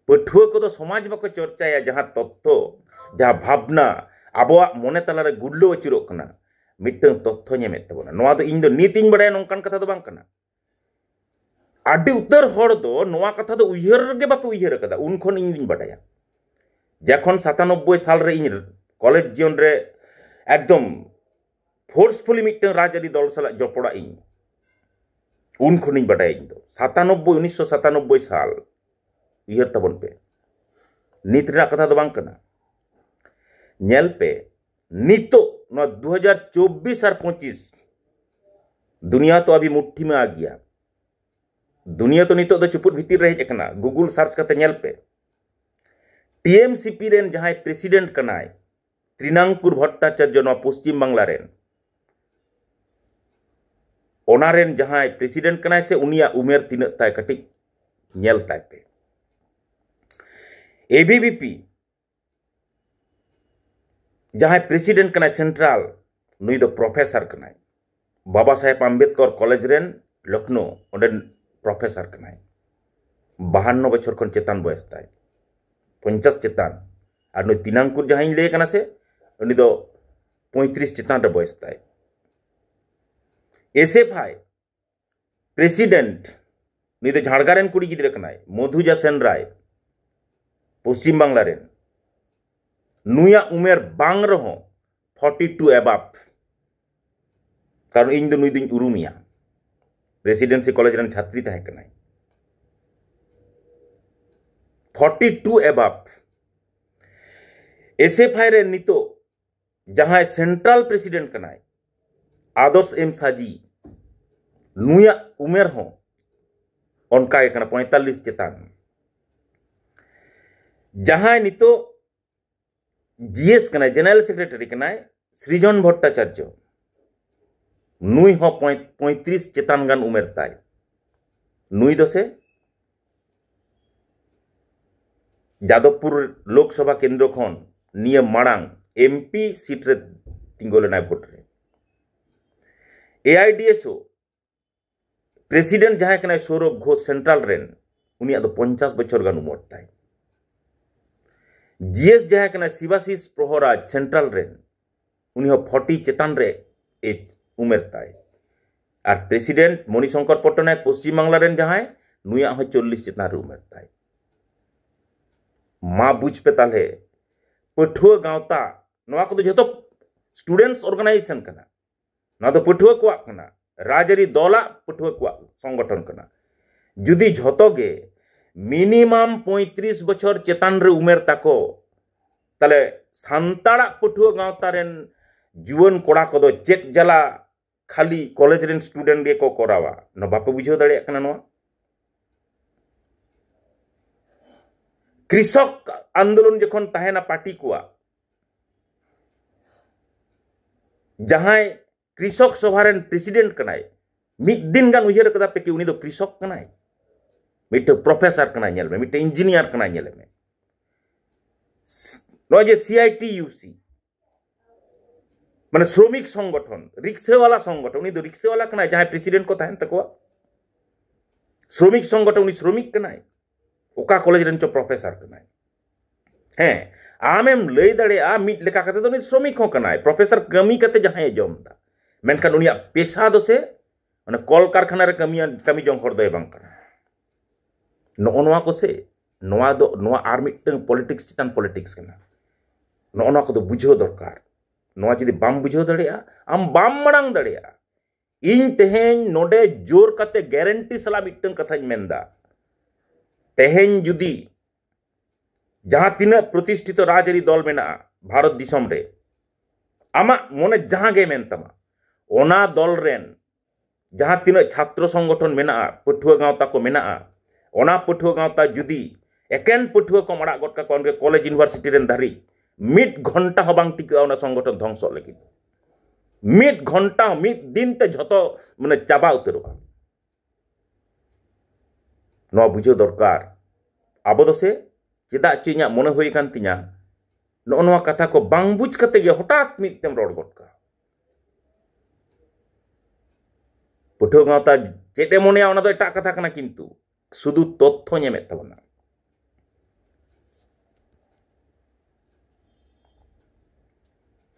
ᱯᱟᱹᱴᱷᱩᱣᱟᱹ ᱠᱚᱫᱚ ᱥᱚᱢᱟᱡᱽ ᱵᱟᱠᱚ ᱪᱚᱨᱪᱟᱭᱟ, ᱡᱟᱦᱟᱸ ᱛᱚᱛᱛᱷᱚ, ᱡᱟᱦᱟᱸ ᱵᱷᱟᱵᱽᱱᱟ ᱟᱵᱚᱣᱟᱜ ᱢᱚᱱᱮ ᱛᱟᱞᱟᱨᱮ ᱜᱩᱨᱞᱟᱹᱣ ᱟᱹᱪᱩᱨᱚᱜ ᱠᱟᱱᱟ, ᱢᱤᱫᱴᱟᱝ ᱛᱚᱛᱛᱷᱚ ᱧᱟᱢᱮᱫ ᱛᱟᱵᱚᱱᱟ᱾ ᱱᱚᱣᱟ ᱫᱚ ᱤᱧ ᱫᱚ ᱱᱤᱛ ᱤᱧ ᱵᱟᱲᱟᱭᱟ, ᱱᱚᱝᱠᱟᱱ ᱠᱟᱛᱷᱟ ᱫᱚ ᱵᱟᱝ ᱠᱟᱱᱟ᱾ ᱟᱹᱰᱤ ᱩᱛᱟᱹᱨ ᱦᱚᱲ ᱫᱚ ᱱᱚᱣᱟ ᱠᱟᱛᱷᱟ ᱫᱚ ᱩᱭᱦᱟᱹᱨ ᱜᱮ ᱵᱟᱯᱮ ᱩᱭᱦᱟᱹᱨ ᱟᱠᱟᱫᱟ᱾ ᱩᱱ ᱠᱷᱚᱱ ᱤᱧ ᱫᱩᱧ ᱵᱟᱰᱟᱭᱟ, ᱡᱚᱠᱷᱚᱱ ᱥᱟᱛᱟᱱᱚᱵᱵᱳᱭ ᱥᱟᱞ ᱨᱮ ᱤᱧ ᱠᱚᱞᱮᱡᱽ ᱡᱤᱭᱚᱱ ᱨᱮ ᱮᱠᱫᱚᱢ forcefully ᱢᱤᱫᱴᱟᱝ ᱨᱟᱡᱽᱟᱹᱨᱤ ᱫᱚᱞ ᱥᱟᱞᱟᱜ ᱡᱚᱯᱲᱟᱜ ᱤᱧ, ᱩᱱ ᱠᱷᱚᱱᱤᱧ ᱵᱟᱰᱟᱭᱟ ᱤᱧ ᱫᱚ᱾ ᱥᱟᱛᱟᱱᱚᱵᱵᱳᱭ, ᱩᱱᱤᱥᱥᱚ ᱥᱟᱛᱟᱱᱚᱵᱵᱳᱭ ᱥᱟᱞ, ᱩᱭᱦᱟᱹᱨ ᱛᱟᱵᱚᱱ ᱯᱮ, ᱱᱤᱛ ᱨᱮᱱᱟᱜ ᱠᱟᱛᱷᱟ ᱫᱚ ᱵᱟᱝ ᱠᱟᱱᱟ᱾ ᱧᱮᱞ ᱯᱮ, ᱱᱤᱛᱚᱜ ᱱᱚᱣᱟ ᱫᱩ ᱦᱟᱡᱟᱨ ᱪᱚᱵᱵᱤᱥ ᱟᱨ ᱯᱚᱸᱪᱤᱥ, ᱫᱩᱱᱤᱭᱟ ᱛᱚ ᱟᱵᱷᱤ ᱢᱩᱴᱷᱤ ᱢᱮ ᱟ ᱜᱤᱭᱟ᱾ ᱫᱩᱱᱤᱭᱟ ᱛᱚ ᱱᱤᱛᱚᱜ ᱫᱚ ᱪᱩᱯᱩᱫ ᱵᱷᱤᱛᱤᱨ ᱨᱮ ᱦᱮᱡ ᱟᱠᱟᱱᱟ᱾ Google search ᱠᱟᱛᱮ ᱧᱮᱞ ᱯᱮ, ᱴᱤ ᱮᱢ ᱥᱤ ᱯᱤ ᱨᱮᱱ ᱡᱟᱦᱟᱸᱭ president ᱠᱟᱱᱟᱭ, ᱛᱨᱤᱱᱟᱝᱠᱩᱨ ᱵᱷᱚᱴᱴᱟᱪᱟᱨᱡᱚ, ᱱᱚᱣᱟ ᱯᱚᱥᱪᱤᱢ ᱵᱟᱝᱞᱟ ᱨᱮᱱ, ᱚᱱᱟ ᱨᱮᱱ ᱡᱟᱦᱟᱸᱭ president ᱠᱟᱱᱟᱭ ᱥᱮ, ᱩᱱᱤᱭᱟᱜ ᱩᱢᱮᱨ ᱛᱤᱱᱟᱹᱜ ᱛᱟᱭ, ᱠᱟᱹᱴᱤᱡ ᱧᱮᱞ ᱛᱟᱭ ᱯᱮ᱾ ᱮ ᱵᱷᱤ ᱵᱷᱤ ᱯᱤ ᱡᱟᱦᱟᱸᱭ president ᱠᱟᱱᱟᱭ central, ᱱᱩᱭ ᱫᱚ professor ᱠᱟᱱᱟᱭ᱾ ᱵᱟᱵᱟ ᱥᱟᱦᱮᱵᱽ ᱟᱢᱵᱮᱫᱠᱚᱨ ᱠᱚᱞᱮᱡᱽ ᱨᱮᱱ, ᱞᱚᱠᱷᱱᱳ, ᱚᱸᱰᱮᱱ professor ᱠᱟᱱᱟᱭ᱾ ᱵᱟᱦᱟᱱᱱᱚ ᱵᱚᱪᱷᱚᱨ ᱠᱷᱚᱱ ᱪᱮᱛᱟᱱ ᱵᱚᱭᱮᱥ ᱛᱟᱭ, ᱯᱚᱧᱪᱟᱥ ᱪᱮᱛᱟᱱ᱾ ᱟᱨ ᱱᱩᱭ ᱛᱤᱱᱟᱝᱠᱩᱨ ᱡᱟᱦᱟᱸᱭ ᱤᱧ ᱞᱟᱹᱭ ᱠᱟᱱᱟ ᱥᱮ, ᱩᱱᱤ ᱫᱚ ᱯᱚᱸᱭᱛᱨᱤᱥ ᱪᱮᱛᱟᱱ ᱨᱮ ᱵᱚᱭᱮᱥ ᱛᱟᱭ᱾ ᱮᱥ ᱮᱯᱷ ᱟᱭ president, ᱱᱩᱭ ᱫᱚ ᱡᱷᱟᱲᱜᱟ ᱨᱮᱱ ᱠᱩᱲᱤ ᱜᱤᱫᱽᱨᱟᱹ ᱠᱟᱱᱟᱭ, ᱢᱚᱫᱷᱩᱡᱟ ᱥᱮᱱ ᱨᱟᱭ, ᱯᱚᱥᱪᱤᱢ ᱵᱟᱝᱞᱟ ᱨᱮᱱ᱾ ᱱᱩᱭᱟᱜ ᱩᱢᱮᱨ ᱵᱟᱝ ᱨᱮᱦᱚᱸ forty two above, ᱠᱟᱨᱚᱱ ᱤᱧ ᱫᱚ ᱱᱩᱭ ᱫᱚᱧ ᱩᱨᱩᱢᱮᱭᱟ, ᱯᱨᱮᱥᱤᱰᱮᱱᱥᱤ ᱠᱚᱞᱮᱡᱽ ᱨᱮᱱ ᱪᱷᱟᱛᱨᱤ ᱛᱟᱦᱮᱸ ᱠᱟᱱᱟᱭ᱾ ᱯᱷᱚᱨᱴᱤ ᱴᱩ ᱮᱵᱟᱵᱷ᱾ ᱮᱥ ᱮᱯᱷ ᱟᱭ ᱨᱮ ᱱᱤᱛᱚᱜ ᱡᱟᱦᱟᱸᱭ ᱥᱮᱱᱴᱨᱟᱞ ᱯᱨᱮᱥᱤᱰᱮᱱᱴ ᱠᱟᱱᱟᱭ, ᱟᱫᱚᱨᱥ ᱮᱢ ᱥᱟᱡᱤ, ᱱᱩᱭᱟᱜ ᱩᱢᱮᱨ ᱦᱚᱸ ᱚᱱᱠᱟ ᱜᱮ ᱠᱟᱱᱟ, ᱯᱚᱸᱭᱛᱟᱞᱞᱤᱥ ᱪᱮᱛᱟᱱ᱾ ᱡᱟᱦᱟᱸᱭ ᱱᱤᱛᱚᱜ ᱡᱤ ᱮᱥ ᱠᱟᱱᱟᱭ, ᱡᱮᱱᱟᱨᱮᱞ ᱥᱮᱠᱨᱮᱴᱟᱨᱤ ᱠᱟᱱᱟᱭ, ᱥᱨᱤᱡᱚᱱ ᱵᱷᱚᱴᱴᱟᱪᱟᱨᱡᱚ, ᱱᱩᱭ ᱦᱚᱸ ᱯᱚᱸᱭ- ᱯᱚᱸᱭᱛᱨᱤᱥ ᱪᱮᱛᱟᱱ ᱜᱟᱱ ᱩᱢᱮᱨ ᱛᱟᱭ᱾ ᱱᱩᱭ ᱫᱚ ᱥᱮ ᱡᱟᱫᱚᱵᱽᱯᱩᱨ ᱞᱳᱠᱥᱚᱵᱷᱟ ᱠᱮᱱᱫᱨᱚ ᱠᱷᱚᱱ ᱱᱤᱭᱟᱹ ᱢᱟᱲᱟᱝ ᱮᱢ ᱯᱤ ᱥᱤᱴ ᱨᱮ ᱛᱤᱸᱜᱩ ᱞᱮᱱᱟᱭ ᱵᱷᱳᱴ ᱨᱮ᱾ ᱮ ᱟᱭ ᱰᱤ ᱮᱥ ᱳ ᱯᱨᱮᱥᱤᱰᱮᱱᱴ ᱡᱟᱦᱟᱸᱭ ᱠᱟᱱᱟᱭ ᱥᱳᱨᱚᱵᱷ ᱜᱷᱳᱥ, ᱥᱮᱱᱴᱨᱟᱞ ᱨᱮᱱ, ᱩᱱᱤᱭᱟᱜ ᱫᱚ ᱯᱚᱧᱪᱟᱥ ᱵᱚᱪᱷᱚᱨ ᱜᱟᱱ ᱩᱢᱮᱨ ᱛᱟᱭ᱾ ᱡᱤ ᱮᱥ ᱡᱟᱦᱟᱸᱭ ᱠᱟᱱᱟᱭ ᱥᱤᱵᱟᱥᱤᱥ ᱯᱨᱚᱦᱚᱨᱟᱡᱽ, ᱥᱮᱱᱴᱨᱟᱞ ᱨᱮᱱ, ᱩᱱᱤ ᱦᱚᱸ ᱯᱷᱚᱨᱴᱤ ᱪᱮᱛᱟᱱ ᱨᱮ ᱮᱡᱽ, ᱩᱢᱮᱨ ᱛᱟᱭ᱾ ᱟᱨ ᱯᱨᱮᱥᱤᱰᱮᱱᱴ ᱢᱚᱱᱤᱥᱚᱝᱠᱚᱨ ᱯᱚᱴᱱᱟᱭᱮᱠ, ᱯᱚᱥᱪᱤᱢ ᱵᱟᱝᱞᱟ ᱨᱮᱱ ᱡᱟᱦᱟᱸᱭ, ᱱᱩᱭᱟᱜ ᱦᱚᱸ ᱪᱚᱞᱞᱤᱥ ᱪᱮᱛᱟᱱ ᱨᱮ ᱩᱢᱮᱨ ᱛᱟᱭ᱾ ᱢᱟ ᱵᱩᱡᱽ ᱯᱮ ᱛᱟᱦᱞᱮ, ᱯᱟᱹᱴᱷᱩᱣᱟᱹ ᱜᱟᱶᱛᱟ, ᱱᱚᱣᱟ ᱠᱚᱫᱚ ᱡᱷᱚᱛᱚ ᱥᱴᱩᱰᱮᱱᱴᱥ ᱚᱨᱜᱟᱱᱟᱭᱡᱮᱥᱚᱱ ᱠᱟᱱᱟ᱾ ᱱᱚᱣᱟ ᱫᱚ ᱯᱟᱹᱴᱷᱩᱣᱟᱹ ᱠᱚᱣᱟᱜ ᱠᱟᱱᱟ, ᱨᱟᱡᱽᱟᱹᱨᱤ ᱫᱚᱞᱟᱜ ᱯᱟᱹᱴᱷᱩᱣᱟᱹ ᱠᱚᱣᱟᱜ ᱥᱚᱝᱜᱚᱴᱷᱚᱱ ᱠᱟᱱᱟ᱾ ᱡᱩᱫᱤ ᱡᱷᱚᱛᱚ ᱜᱮ ᱢᱤᱱᱤᱢᱟᱢ ᱯᱚᱸᱭᱛᱨᱤᱥ ᱵᱚᱪᱷᱚᱨ ᱪᱮᱛᱟᱱ ᱨᱮ ᱩᱢᱮᱨ ᱛᱟᱠᱚ, ᱛᱟᱦᱞᱮ ᱥᱟᱱᱛᱟᱲᱟᱜ ᱯᱟᱹᱴᱷᱩᱣᱟᱹ ᱜᱟᱶᱛᱟ ᱨᱮᱱ ᱡᱩᱣᱟᱹᱱ ᱠᱚᱲᱟ ᱠᱚᱫᱚ ᱪᱮᱫ ᱡᱟᱞᱟ ᱠᱷᱟᱹᱞᱤ ᱠᱚᱞᱮᱡᱽ ᱨᱮᱱ ᱥᱴᱩᱰᱮᱱᱴ ᱜᱮᱠᱚ ᱠᱚᱨᱟᱣᱟ? ᱱᱚᱣᱟ ᱵᱟᱯᱮ ᱵᱩᱡᱷᱟᱹᱣ ᱫᱟᱲᱮᱭᱟᱜ ᱠᱟᱱᱟ? ᱱᱚᱣᱟ ᱠᱨᱤᱥᱚᱠ ᱟᱱᱫᱳᱞᱚᱱ ᱡᱚᱠᱷᱚᱱ ᱛᱟᱦᱮᱱᱟ ᱯᱟᱨᱴᱤ ᱠᱚᱣᱟᱜ, ᱡᱟᱦᱟᱸᱭ ᱠᱨᱤᱥᱚᱠ ᱥᱚᱵᱷᱟ ᱨᱮᱱ ᱯᱨᱮᱥᱤᱰᱮᱱᱴ ᱠᱟᱱᱟᱭ, ᱢᱤᱫ ᱫᱤᱱ ᱜᱟᱱ ᱩᱭᱦᱟᱹᱨ ᱠᱟᱫᱟ ᱯᱮ ᱠᱤ ᱩᱱᱤ ᱫᱚ ᱠᱨᱤᱥᱚᱠ ᱠᱟᱱᱟᱭ? ᱢᱤᱫᱴᱟᱝ ᱯᱨᱚᱯᱷᱮᱥᱚᱨ ᱠᱟᱱᱟᱭ, ᱧᱮᱞ ᱢᱮ, ᱢᱤᱫᱴᱟᱝ ᱤᱧᱡᱤᱱᱤᱭᱟᱨ ᱠᱟᱱᱟᱭ, ᱧᱮᱞ ᱢᱮ᱾ ᱱᱚᱜᱼᱚᱭ ᱡᱮ ᱥᱤ ᱟᱭ ᱴᱤ ᱭᱩ ᱥᱤ, ᱢᱟᱱᱮ ᱥᱨᱚᱢᱤᱠ ᱥᱚᱝᱜᱚᱴᱷᱚᱱ, ᱨᱤᱠᱥᱟᱹᱣᱟᱞᱟ ᱥᱚᱝᱜᱚᱴᱷᱚᱱ, ᱩᱱᱤ ᱫᱚ ᱨᱤᱠᱥᱟᱹᱣᱟᱞᱟ ᱠᱟᱱᱟᱭ, ᱡᱟᱦᱟᱸᱭ ᱯᱨᱮᱥᱤᱰᱮᱱᱴ ᱠᱚ ᱛᱟᱦᱮᱱ ᱛᱟᱠᱚᱣᱟ᱾ ᱥᱨᱚᱢᱤᱠ ᱥᱚᱝᱜᱚᱴᱷᱚᱱ, ᱩᱱᱤ ᱥᱨᱚᱢᱤᱠ ᱠᱟᱱᱟᱭ, ᱚᱠᱟ ᱠᱚᱞᱮᱡᱽ ᱨᱮᱱ ᱪᱚ ᱯᱨᱚᱯᱷᱮᱥᱚᱨ ᱠᱟᱱᱟᱭ᱾ ᱦᱮᱸ, ᱟᱢᱮᱢ ᱞᱟᱹᱭ ᱫᱟᱲᱮᱭᱟᱜᱼᱟ, ᱢᱤᱫ ᱞᱮᱠᱟ ᱠᱟᱛᱮ ᱫᱚ ᱩᱱᱤ ᱥᱨᱚᱢᱤᱠ ᱦᱚᱸ ᱠᱟᱱᱟᱭ, ᱯᱨᱚᱯᱷᱮᱥᱚᱨ ᱠᱟᱹᱢᱤ ᱠᱟᱛᱮ ᱡᱟᱦᱟᱸᱭ ᱡᱚᱢ ᱮᱫᱟ, ᱢᱮᱱᱠᱷᱟᱱ ᱩᱱᱤᱭᱟᱜ ᱯᱮᱥᱟ ᱫᱚ ᱥᱮ ᱚᱱᱟ ᱠᱚᱞ ᱠᱟᱨᱠᱷᱟᱱᱟ ᱨᱮ ᱠᱟᱹᱢᱤᱭᱟ-, ᱠᱟᱹᱢᱤ ᱡᱚᱝ ᱦᱚᱲ ᱫᱚᱭ ᱵᱟᱝ ᱠᱟᱱᱟ᱾ ᱱᱚᱜᱼᱚ ᱱᱚᱣᱟ ᱠᱚ ᱥᱮ, ᱱᱚᱣᱟ ᱫᱚ, ᱱᱚᱣᱟ ᱟᱨ ᱢᱤᱫᱴᱟᱝ ᱯᱚᱞᱤᱴᱤᱠᱥ ᱪᱮᱛᱟᱱ ᱯᱚᱞᱤᱴᱤᱠᱥ ᱠᱟᱱᱟ᱾ ᱱᱚᱜᱼᱚ ᱱᱚᱣᱟ ᱠᱚᱫᱚ ᱵᱩᱡᱷᱟᱹᱣ ᱫᱚᱨᱠᱟᱨ᱾ ᱱᱚᱣᱟ ᱡᱩᱫᱤ ᱵᱟᱢ ᱵᱩᱡᱷᱟᱹᱣ ᱫᱟᱲᱮᱭᱟᱜᱼᱟ, ᱟᱢ ᱵᱟᱢ ᱢᱟᱲᱟᱝ ᱫᱟᱲᱮᱭᱟᱜᱼᱟ᱾ ᱤᱧ ᱛᱮᱦᱮᱧ ᱱᱚᱰᱮ ᱡᱳᱨ ᱠᱟᱛᱮ ᱜᱮᱨᱮᱱᱴᱤ ᱥᱟᱞᱟᱜ ᱢᱤᱫᱴᱟᱝ ᱠᱟᱛᱷᱟᱧ ᱢᱮᱱᱫᱟ, ᱛᱮᱦᱮᱧ ᱡᱩᱫᱤ ᱡᱟᱦᱟᱸ ᱛᱤᱱᱟᱹᱜ ᱯᱨᱚᱛᱤᱥᱴᱷᱤᱛᱚ ᱨᱟᱡᱽᱟᱹᱨᱤ ᱫᱚᱞ ᱢᱮᱱᱟᱜᱼᱟ ᱵᱷᱟᱨᱚᱛ ᱫᱤᱥᱚᱢ ᱨᱮ, ᱟᱢᱟᱜ ᱢᱚᱱᱮ ᱡᱟᱦᱟᱸ ᱜᱮ ᱢᱮᱱ ᱛᱟᱢᱟ, ᱚᱱᱟ ᱫᱚᱞ ᱨᱮᱱ ᱡᱟᱦᱟᱸ ᱛᱤᱱᱟᱹᱜ ᱪᱷᱟᱛᱨᱚ ᱥᱚᱝᱜᱚᱴᱷᱚᱱ ᱢᱮᱱᱟᱜᱼᱟ, ᱯᱟᱹᱴᱷᱩᱣᱟᱹ ᱜᱟᱶᱛᱟ ᱠᱚ ᱢᱮᱱᱟᱜᱼᱟ, ᱚᱱᱟ ᱯᱟᱹᱴᱷᱩᱣᱟᱹ ᱜᱟᱶᱛᱟ ᱡᱩᱫᱤ ᱮᱠᱮᱱ ᱯᱟᱹᱴᱷᱩᱣᱟᱹ ᱠᱚᱢ ᱟᱲᱟᱜ ᱜᱚᱫ ᱠᱟᱠᱚᱣᱟ, ᱚᱱᱠᱟ ᱠᱚᱞᱮᱡᱽ ᱤᱭᱩᱱᱤᱵᱷᱟᱨᱥᱤᱴᱤ ᱨᱮᱱ ᱫᱷᱟᱹᱨᱤᱡ, ᱢᱤᱫ ᱜᱷᱚᱱᱴᱟ ᱦᱚᱸ ᱵᱟᱝ ᱴᱤᱠᱟᱹᱜᱼᱟ ᱚᱱᱟ ᱥᱚᱝᱜᱚᱴᱷᱚᱱ ᱫᱷᱚᱝᱥᱚᱜ ᱞᱟᱹᱜᱤᱫ᱾ ᱢᱤᱫ ᱜᱷᱚᱱᱴᱟ, ᱢᱤᱫ ᱫᱤᱱ ᱛᱮ ᱡᱷᱚᱛᱚ ᱢᱟᱱᱮ ᱪᱟᱵᱟ ᱩᱛᱟᱹᱨᱚᱜᱼᱟ᱾ ᱱᱚᱣᱟ ᱵᱩᱡᱷᱟᱹᱣ ᱫᱚᱨᱠᱟᱨ᱾ ᱟᱵᱚ ᱫᱚ ᱥᱮ ᱪᱮᱫᱟᱜ ᱪᱚ ᱤᱧᱟᱹᱜ ᱢᱚᱱᱮ ᱦᱩᱭ ᱟᱠᱟᱱ ᱛᱤᱧᱟ, ᱱᱚᱜᱼᱚ ᱱᱚᱣᱟ ᱠᱟᱛᱷᱟ ᱠᱚ ᱵᱟᱝ ᱵᱩᱡᱽ ᱠᱟᱛᱮ ᱜᱮ ᱦᱚᱴᱟᱛ ᱢᱤᱫ ᱛᱮᱢ ᱨᱚᱲ ᱜᱚᱫ ᱠᱟᱜᱼᱟ᱾ ᱯᱟᱹᱴᱷᱩᱣᱟᱹ ᱜᱟᱶᱛᱟ ᱪᱮᱫ ᱮ ᱢᱚᱱᱮᱭᱟ, ᱚᱱᱟ ᱫᱚ ᱮᱴᱟᱜ ᱠᱟᱛᱷᱟ ᱠᱟᱱᱟ, ᱠᱤᱱᱛᱩ ᱥᱩᱫᱷᱩ ᱛᱚᱛᱛᱷᱚᱧ ᱮᱢᱮᱫ ᱛᱟᱵᱚᱱᱟ᱾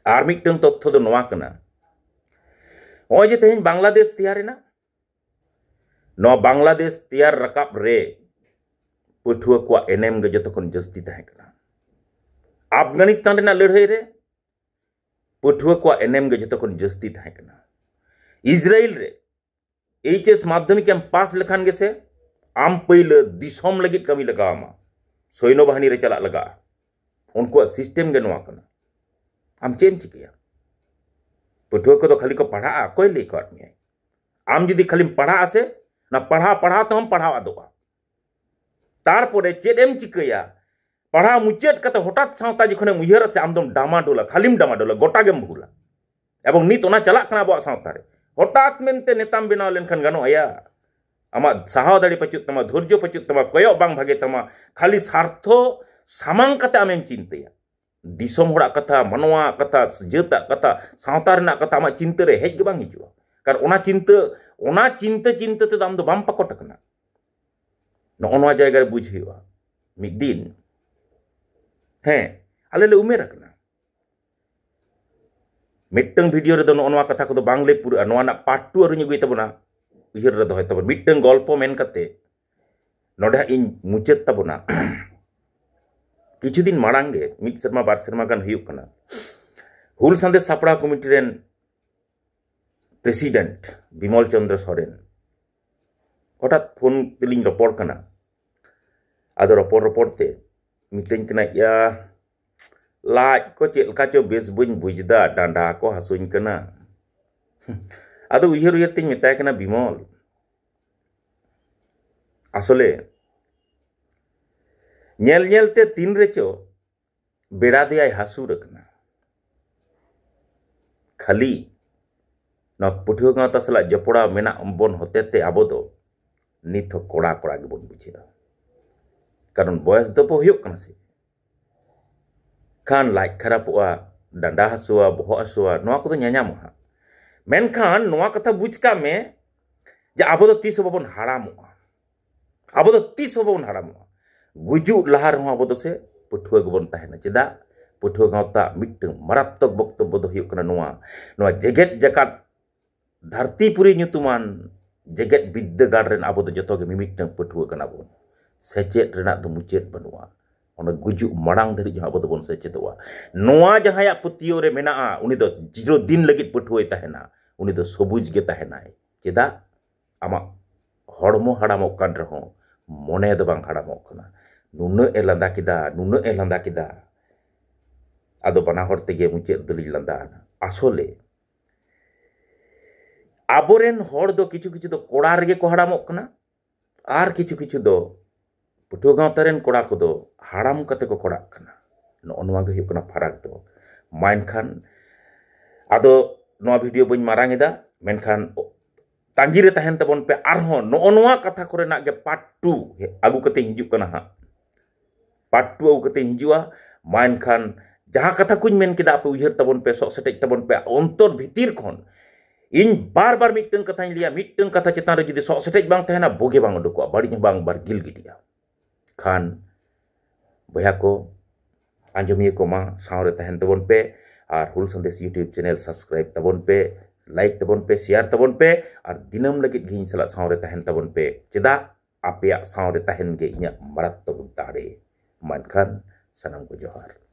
ᱟᱨ ᱢᱤᱫᱴᱟᱝ ᱛᱚᱛᱛᱷᱚ ᱫᱚ ᱱᱚᱣᱟ ᱠᱟᱱᱟ, ᱱᱚᱜᱼᱚᱭ ᱡᱮ ᱛᱮᱦᱮᱧ ᱵᱟᱝᱞᱟᱫᱮᱥ ᱛᱮᱭᱟᱨ ᱮᱱᱟ, ᱱᱚᱣᱟ ᱵᱟᱝᱞᱟᱫᱮᱥ ᱛᱮᱭᱟᱨ ᱨᱟᱠᱟᱵ ᱨᱮ ᱯᱟᱹᱴᱷᱩᱣᱟᱹ ᱠᱚᱣᱟᱜ ᱮᱱᱮᱢ ᱜᱮ ᱡᱚᱛᱚ ᱠᱷᱚᱱ ᱡᱟᱹᱥᱛᱤ ᱛᱟᱦᱮᱸ ᱠᱟᱱᱟ᱾ ᱟᱯᱷᱜᱟᱱᱤᱥᱛᱟᱱ ᱨᱮᱱᱟᱜ ᱞᱟᱹᱲᱦᱟᱹᱭ ᱨᱮ ᱯᱟᱹᱴᱷᱩᱣᱟᱹ ᱠᱚᱣᱟᱜ ᱮᱱᱮᱢ ᱜᱮ ᱡᱚᱛᱚ ᱠᱷᱚᱱ ᱡᱟᱹᱥᱛᱤ ᱛᱟᱦᱮᱸ ᱠᱟᱱᱟ᱾ ᱤᱥᱨᱟᱭᱮᱞ ᱨᱮ ᱮᱭᱤᱪ ᱮᱥ ᱢᱟᱫᱽᱫᱷᱚᱢᱤᱠ ᱮᱢ ᱯᱟᱥ ᱞᱮᱠᱷᱟᱱ ᱜᱮᱥᱮ ᱟᱢ ᱯᱟᱹᱭᱞᱟᱹ ᱫᱤᱥᱚᱢ ᱞᱟᱹᱜᱤᱫ ᱠᱟᱹᱢᱤ ᱞᱟᱜᱟᱣ ᱟᱢᱟ, ᱥᱳᱭᱱᱚ ᱵᱟᱦᱤᱱᱤ ᱨᱮ ᱪᱟᱞᱟᱜ ᱞᱟᱜᱟᱜᱼᱟ᱾ ᱩᱱᱠᱩᱣᱟᱜ ᱥᱤᱥᱴᱮᱢ ᱜᱮ ᱱᱚᱣᱟ ᱠᱟᱱᱟ᱾ ᱟᱢ ᱪᱮᱫ ᱮᱢ ᱪᱤᱠᱟᱹᱭᱟ? ᱯᱟᱹᱴᱷᱩᱣᱟᱹ ᱠᱚᱫᱚ ᱠᱷᱟᱹᱞᱤ ᱠᱚ ᱯᱟᱲᱦᱟᱜᱼᱟ, ᱚᱠᱚᱭ ᱞᱟᱹᱭ ᱟᱠᱟᱫ ᱢᱮᱭᱟᱭ? ᱟᱢ ᱡᱩᱫᱤ ᱠᱷᱟᱹᱞᱤᱢ ᱯᱟᱲᱦᱟᱜᱼᱟ ᱥᱮ, ᱚᱱᱟ ᱯᱟᱲᱦᱟᱣ ᱯᱟᱲᱦᱟᱣ ᱛᱮᱦᱚᱸᱢ ᱯᱟᱲᱦᱟᱣ ᱟᱫᱚᱜᱼᱟ᱾ ᱛᱟᱨᱯᱚᱨᱮ ᱪᱮᱫ ᱮᱢ ᱪᱤᱠᱟᱹᱭᱟ? ᱯᱟᱲᱦᱟᱣ ᱢᱩᱪᱟᱹᱫ ᱠᱟᱛᱮ ᱦᱚᱴᱟᱛ ᱥᱟᱶᱛᱟ ᱡᱚᱠᱷᱚᱱᱮᱢ ᱩᱭᱦᱟᱹᱨᱟ ᱥᱮ, ᱟᱢ ᱫᱚᱢ ᱰᱟᱢᱟᱰᱳᱞᱟ, ᱠᱷᱟᱹᱞᱤᱢ ᱰᱟᱢᱟᱰᱳᱞᱟ, ᱜᱚᱴᱟ ᱜᱮᱢ ᱵᱷᱩᱞᱟ᱾ ᱮᱵᱚᱝ ᱱᱤᱛ ᱚᱱᱟ ᱪᱟᱞᱟᱜ ᱠᱟᱱᱟ ᱟᱵᱚᱣᱟᱜ ᱥᱟᱶᱛᱟ ᱨᱮ᱾ ᱦᱚᱴᱟᱛ ᱢᱮᱱᱛᱮ ᱱᱮᱛᱟᱢ ᱵᱮᱱᱟᱣ ᱞᱮᱱᱠᱷᱟᱱ ᱜᱟᱱᱚᱜ ᱟᱭᱟ? ᱟᱢᱟᱜ ᱥᱟᱦᱟᱣ ᱫᱟᱲᱮ ᱯᱟᱹᱪᱩᱜ ᱛᱟᱢᱟ, ᱫᱷᱳᱨᱡᱚ ᱯᱟᱹᱪᱩᱜ ᱛᱟᱢᱟ, ᱠᱚᱭᱚᱜ ᱵᱟᱝ ᱵᱷᱟᱜᱮ ᱛᱟᱢᱟ, ᱠᱷᱟᱹᱞᱤ ᱥᱟᱨᱛᱷᱚ ᱥᱟᱢᱟᱝ ᱠᱟᱛᱮ ᱟᱢᱮᱢ ᱪᱤᱱᱛᱟᱹᱭᱟ᱾ ᱫᱤᱥᱚᱢ ᱦᱚᱲᱟᱜ ᱠᱟᱛᱷᱟ, ᱢᱟᱱᱣᱟᱣᱟᱜ ᱠᱟᱛᱷᱟ, ᱡᱟᱹᱛᱟᱜ ᱠᱟᱛᱷᱟ, ᱥᱟᱶᱛᱟ ᱨᱮᱱᱟᱜ ᱠᱟᱛᱷᱟ ᱟᱢᱟᱜ ᱪᱤᱱᱛᱟᱹ ᱨᱮ ᱦᱮᱡ ᱜᱮ ᱵᱟᱝ ᱦᱤᱡᱩᱜᱼᱟ᱾ ᱠᱟᱨᱚᱱ ᱚᱱᱟ ᱪᱤᱱᱛᱟᱹ, ᱚᱱᱟ ᱪᱤᱱᱛᱟᱹ ᱪᱤᱱᱛᱟᱹ ᱛᱮᱫᱚ ᱟᱢ ᱫᱚ ᱵᱟᱢ ᱯᱟᱠᱚᱴ ᱟᱠᱟᱱᱟ᱾ ᱱᱚᱜᱼᱚ ᱱᱚᱣᱟ ᱡᱟᱭᱜᱟ ᱨᱮ ᱵᱩᱡᱽ ᱦᱩᱭᱩᱜᱼᱟ ᱢᱤᱫ ᱫᱤᱱ᱾ ᱦᱮᱸ, ᱟᱞᱮ ᱞᱮ ᱩᱢᱮᱨ ᱟᱠᱟᱱᱟ᱾ ᱢᱤᱫᱴᱟᱝ ᱵᱷᱤᱰᱤᱭᱳ ᱨᱮᱫᱚ ᱱᱚᱜᱼᱚ ᱱᱚᱣᱟ ᱠᱟᱛᱷᱟ ᱠᱚᱫᱚ ᱵᱟᱝ ᱞᱟᱹᱭ ᱯᱩᱨᱟᱹᱜᱼᱟ᱾ ᱱᱚᱣᱟ ᱨᱮᱱᱟᱜ ᱯᱟᱨᱴ ᱴᱩ ᱟᱹᱨᱤᱧ ᱟᱹᱜᱩᱭ ᱛᱟᱵᱚᱱᱟ, ᱩᱭᱦᱟᱹᱨ ᱨᱮ ᱫᱚᱦᱚᱭ ᱛᱟᱵᱚᱱ᱾ ᱢᱤᱫᱴᱟᱝ ᱜᱚᱞᱯᱚ ᱢᱮᱱ ᱠᱟᱛᱮ ᱱᱚᱰᱮ ᱦᱟᱸᱜ ᱤᱧ ᱢᱩᱪᱟᱹᱫ ᱛᱟᱵᱚᱱᱟ᱾ ᱠᱤᱪᱷᱩ ᱫᱤᱱ ᱢᱟᱲᱟᱝ ᱜᱮ, ᱢᱤᱫ ᱥᱮᱨᱢᱟ ᱵᱟᱨ ᱥᱮᱨᱢᱟ ᱜᱟᱱ ᱦᱩᱭᱩᱜ ᱠᱟᱱᱟ, ᱦᱩᱞ ᱥᱟᱸᱫᱮᱥ ᱥᱟᱯᱲᱟᱣ ᱠᱚᱢᱤᱴᱤ ᱨᱮᱱ ᱯᱨᱮᱥᱤᱰᱮᱱᱴ ᱵᱤᱢᱚᱞ ᱪᱚᱸᱫᱽᱨᱚ ᱥᱚᱨᱮᱱ ᱦᱚᱴᱟᱛ ᱯᱷᱳᱱ ᱛᱮᱞᱤᱧ ᱨᱚᱯᱚᱲ ᱠᱟᱱᱟ᱾ ᱟᱫᱚ ᱨᱚᱯᱚᱲ ᱨᱚᱯᱚᱲ ᱛᱮ ᱢᱤᱛᱟᱹᱧ ᱠᱟᱱᱟ, ᱭᱟ, ᱞᱟᱡ ᱠᱚ ᱪᱮᱫ ᱞᱮᱠᱟ ᱪᱚ ᱵᱮᱥ ᱵᱟᱹᱧ ᱵᱩᱡᱽ ᱮᱫᱟ, ᱰᱟᱸᱰᱟ ᱠᱚ ᱦᱟᱹᱥᱩᱧ ᱠᱟᱱᱟ᱾ ᱟᱫᱚ ᱩᱭᱦᱟᱹᱨ ᱩᱭᱦᱟᱹᱨ ᱛᱤᱧ ᱢᱮᱛᱟᱭ ᱠᱟᱱᱟ, ᱵᱤᱢᱚᱞ, ᱟᱥᱚᱞᱮ ᱧᱮᱞ ᱧᱮᱞ ᱛᱮ ᱛᱤᱱ ᱨᱮᱪᱚ ᱵᱮᱲᱟ ᱫᱮᱭᱟᱭ ᱦᱟᱹᱥᱩᱨ ᱟᱠᱟᱱᱟ᱾ ᱠᱷᱟᱹᱞᱤ ᱱᱚᱣᱟ ᱯᱟᱹᱴᱷᱩᱣᱟᱹ ᱜᱟᱶᱛᱟ ᱥᱟᱞᱟᱜ ᱡᱚᱯᱲᱟᱣ ᱢᱮᱱᱟᱜ ᱵᱚᱱ ᱦᱚᱛᱮ ᱛᱮ ᱟᱵᱚ ᱫᱚ ᱱᱤᱛ ᱦᱚᱸ ᱠᱚᱲᱟ ᱠᱚᱲᱟ ᱜᱮᱵᱚᱱ ᱵᱩᱡᱷᱟᱹᱜᱼᱟ᱾ ᱠᱟᱨᱚᱱ ᱵᱚᱭᱮᱥ ᱫᱚ ᱵᱚ ᱦᱩᱭᱩᱜ ᱠᱟᱱᱟ ᱥᱮ, ᱠᱷᱟᱱ ᱞᱟᱡ ᱠᱷᱟᱨᱟᱯᱚᱜᱼᱟ, ᱰᱟᱸᱰᱟ ᱦᱟᱹᱥᱩᱣᱟ, ᱵᱚᱦᱚᱜ ᱦᱟᱹᱥᱩᱣᱟ, ᱱᱚᱣᱟ ᱠᱚᱫᱚ ᱧᱟᱧᱟᱢᱚᱜᱼᱟ ᱦᱟᱸᱜ᱾ ᱢᱮᱱᱠᱷᱟᱱ ᱱᱚᱣᱟ ᱠᱟᱛᱷᱟ ᱵᱩᱡᱽ ᱠᱟᱜ ᱢᱮ ᱡᱮ ᱟᱵᱚ ᱫᱚ ᱛᱤᱥ ᱦᱚᱸ ᱵᱟᱵᱚᱱ ᱦᱟᱲᱟᱢᱚᱜᱼᱟ᱾ ᱟᱵᱚ ᱫᱚ ᱛᱤᱥ ᱦᱚᱸ ᱵᱟᱵᱚᱱ ᱦᱟᱲᱟᱢᱚᱜᱼᱟ᱾ ᱜᱩᱡᱩᱜ ᱞᱟᱦᱟ ᱨᱮᱦᱚᱸ ᱟᱵᱚ ᱫᱚ ᱥᱮ ᱯᱟᱹᱴᱷᱩᱣᱟᱹ ᱜᱮᱵᱚᱱ ᱛᱟᱦᱮᱱᱟ᱾ ᱪᱮᱫᱟᱜ? ᱯᱟᱹᱴᱷᱩᱣᱟᱹ ᱜᱟᱶᱛᱟ ᱢᱤᱫᱴᱟᱝ ᱢᱟᱨᱟᱛᱛᱚᱠ ᱵᱚᱠᱛᱚᱵᱵᱚ ᱫᱚ ᱦᱩᱭᱩᱜ ᱠᱟᱱᱟ ᱱᱚᱣᱟ, ᱱᱚᱣᱟ ᱡᱮᱜᱮᱛ ᱡᱟᱠᱟᱛ ᱫᱷᱟᱹᱨᱛᱤᱯᱩᱨᱤ ᱧᱩᱛᱩᱢᱟᱱ ᱡᱮᱜᱮᱛ ᱵᱤᱫᱽᱫᱟᱹᱜᱟᱲ ᱨᱮᱱ ᱟᱵᱚ ᱫᱚ ᱡᱚᱛᱚ ᱜᱮ ᱢᱤᱢᱤᱫᱴᱟᱝ ᱯᱟᱹᱴᱷᱩᱣᱟᱹ ᱠᱟᱱᱟ ᱵᱚᱱ᱾ ᱥᱮᱪᱮᱫ ᱨᱮᱱᱟᱜ ᱫᱚ ᱢᱩᱪᱟᱹᱫ ᱵᱟᱹᱱᱩᱜᱼᱟ᱾ ᱚᱱᱟ ᱜᱩᱡᱩᱜ ᱢᱟᱲᱟᱝ ᱫᱷᱟᱹᱨᱤᱡ ᱦᱚᱸ ᱟᱵᱚ ᱫᱚᱵᱚᱱ ᱥᱮᱪᱮᱫᱚᱜᱼᱟ᱾ ᱱᱚᱣᱟ ᱡᱟᱦᱟᱸᱭᱟᱜ ᱯᱟᱹᱛᱭᱟᱹᱣ ᱨᱮ ᱢᱮᱱᱟᱜᱼᱟ, ᱩᱱᱤ ᱫᱚ ᱪᱤᱨᱚᱫᱤᱱ ᱞᱟᱹᱜᱤᱫ ᱯᱟᱹᱴᱷᱩᱣᱟᱹᱭ ᱛᱟᱦᱮᱱᱟ, ᱩᱱᱤ ᱫᱚ ᱥᱚᱵᱩᱡ ᱜᱮ ᱛᱟᱦᱮᱱᱟᱭ᱾ ᱪᱮᱫᱟᱜ? ᱟᱢᱟᱜ ᱦᱚᱲᱢᱚ ᱦᱟᱲᱟᱢᱚᱜ ᱠᱟᱱ ᱨᱮᱦᱚᱸ ᱢᱚᱱᱮ ᱫᱚ ᱵᱟᱝ ᱦᱟᱲᱟᱢᱚᱜ ᱠᱟᱱᱟ᱾ ᱱᱩᱱᱟᱹᱜ ᱮ ᱞᱟᱸᱫᱟ ᱠᱮᱫᱟ, ᱱᱩᱱᱟᱹᱜ ᱮ ᱞᱟᱸᱫᱟ ᱠᱮᱫᱟ᱾ ᱟᱫᱚ ᱵᱟᱱᱟ ᱦᱚᱲ ᱛᱮᱜᱮ ᱢᱩᱪᱟᱹᱫ ᱫᱚᱞᱤᱧ ᱞᱟᱸᱫᱟᱭᱮᱱᱟ᱾ ᱟᱥᱚᱞᱮ ᱟᱵᱚᱨᱮᱱ ᱦᱚᱲ ᱫᱚ ᱠᱤᱪᱷᱩ ᱠᱤᱪᱷᱩ ᱫᱚ ᱠᱚᱲᱟ ᱨᱮᱜᱮ ᱠᱚ ᱦᱟᱲᱟᱢᱚᱜ ᱠᱟᱱᱟ, ᱟᱨ ᱠᱤᱪᱷᱩ ᱠᱤᱪᱷᱩ ᱫᱚ ᱯᱟᱹᱴᱷᱩᱣᱟᱹ ᱜᱟᱶᱛᱟ ᱨᱮᱱ ᱠᱚᱲᱟ ᱠᱚᱫᱚ ᱦᱟᱲᱟᱢ ᱠᱟᱛᱮ ᱠᱚ ᱠᱚᱲᱟᱜ ᱠᱟᱱᱟ᱾ ᱱᱚᱜᱼᱚ ᱱᱚᱣᱟ ᱜᱮ ᱦᱩᱭᱩᱜ ᱠᱟᱱᱟ ᱯᱷᱟᱨᱟᱠ ᱫᱚ᱾ ᱢᱟ ᱮᱱᱠᱷᱟᱱ ᱟᱫᱚ ᱱᱚᱣᱟ ᱵᱷᱤᱰᱤᱭᱳ ᱵᱟᱹᱧ ᱢᱟᱨᱟᱝ ᱮᱫᱟ, ᱢᱮᱱᱠᱷᱟᱱ ᱛᱟᱺᱜᱤ ᱨᱮ ᱛᱟᱦᱮᱱ ᱛᱟᱵᱚᱱ ᱯᱮ᱾ ᱟᱨᱦᱚᱸ ᱱᱚᱜᱼᱚ ᱱᱚᱣᱟ ᱠᱟᱛᱷᱟ ᱠᱚᱨᱮᱱᱟᱜ ᱜᱮ ᱯᱟᱨᱴ ᱴᱩ ᱟᱹᱜᱩ ᱠᱟᱛᱮ ᱦᱤᱡᱩᱜ ᱠᱟᱱᱟ ᱦᱟᱸᱜ᱾ ᱯᱟᱨᱴ ᱴᱩ ᱟᱹᱜᱩ ᱠᱟᱛᱮ ᱦᱤᱡᱩᱜᱼᱟ᱾ ᱢᱟ ᱮᱱᱠᱷᱟᱱ ᱡᱟᱦᱟᱸ ᱠᱟᱛᱷᱟ ᱠᱚᱧ ᱢᱮᱱ ᱠᱮᱫᱟ, ᱟᱯᱮ ᱩᱭᱦᱟᱹᱨ ᱛᱟᱵᱚᱱ ᱯᱮ, ᱥᱚᱜ ᱥᱮᱴᱮᱡ ᱛᱟᱵᱚᱱ ᱯᱮ ᱚᱱᱛᱚᱨ ᱵᱷᱤᱛᱤᱨ ᱠᱷᱚᱱ᱾ ᱤᱧ ᱵᱟᱨ ᱵᱟᱨ ᱢᱤᱫᱴᱟᱝ ᱠᱟᱛᱷᱟᱧ ᱞᱟᱹᱭᱟ, ᱢᱤᱫᱴᱟᱝ ᱠᱟᱛᱷᱟ ᱪᱮᱛᱟᱱ ᱨᱮ ᱡᱩᱫᱤ ᱥᱚᱜ ᱥᱮᱴᱮᱡ ᱵᱟᱝ ᱛᱟᱦᱮᱱᱟ, ᱵᱩᱜᱤ ᱵᱟᱝ ᱩᱰᱩᱠᱚᱜᱼᱟ, ᱵᱟᱹᱲᱤᱡ ᱦᱚᱸ ᱵᱟᱝ ᱵᱟᱨᱜᱤᱞ ᱜᱤᱰᱤᱜᱼᱟ᱾ ᱠᱷᱟᱱ ᱵᱚᱭᱦᱟ ᱠᱚ, ᱟᱸᱡᱚᱢᱤᱭᱟᱹ ᱠᱚ, ᱢᱟ ᱥᱟᱶᱨᱮ ᱛᱟᱦᱮᱱ ᱛᱟᱵᱚᱱ ᱯᱮ᱾ ᱟᱨ ᱦᱩᱞ ᱥᱟᱸᱫᱮᱥ YouTube ᱪᱮᱱᱮᱞ ᱥᱟᱵᱥᱠᱨᱟᱭᱤᱵ ᱛᱟᱵᱚᱱ ᱯᱮ, ᱞᱟᱭᱤᱠ ᱛᱟᱵᱚᱱ ᱯᱮ, ᱥᱮᱭᱟᱨ ᱛᱟᱵᱚᱱ ᱯᱮ᱾ ᱟᱨ ᱫᱤᱱᱟᱹᱢ ᱞᱟᱹᱜᱤᱫ ᱜᱮ ᱤᱧ ᱥᱟᱞᱟᱜ ᱥᱟᱶᱨᱮ ᱛᱟᱦᱮᱱ ᱛᱟᱵᱚᱱ ᱯᱮ᱾ ᱪᱮᱫᱟᱜ? ᱟᱯᱮᱭᱟᱜ ᱥᱟᱶᱨᱮ ᱛᱟᱦᱮᱱ ᱜᱮ ᱤᱧᱟᱹᱜ ᱢᱟᱨᱟᱛᱛᱚᱠ ᱫᱟᱲᱮ᱾ ᱢᱟ ᱮᱱᱠᱷᱟᱱ ᱥᱟᱱᱟᱢ ᱠᱚ ᱡᱚᱦᱟᱨ᱾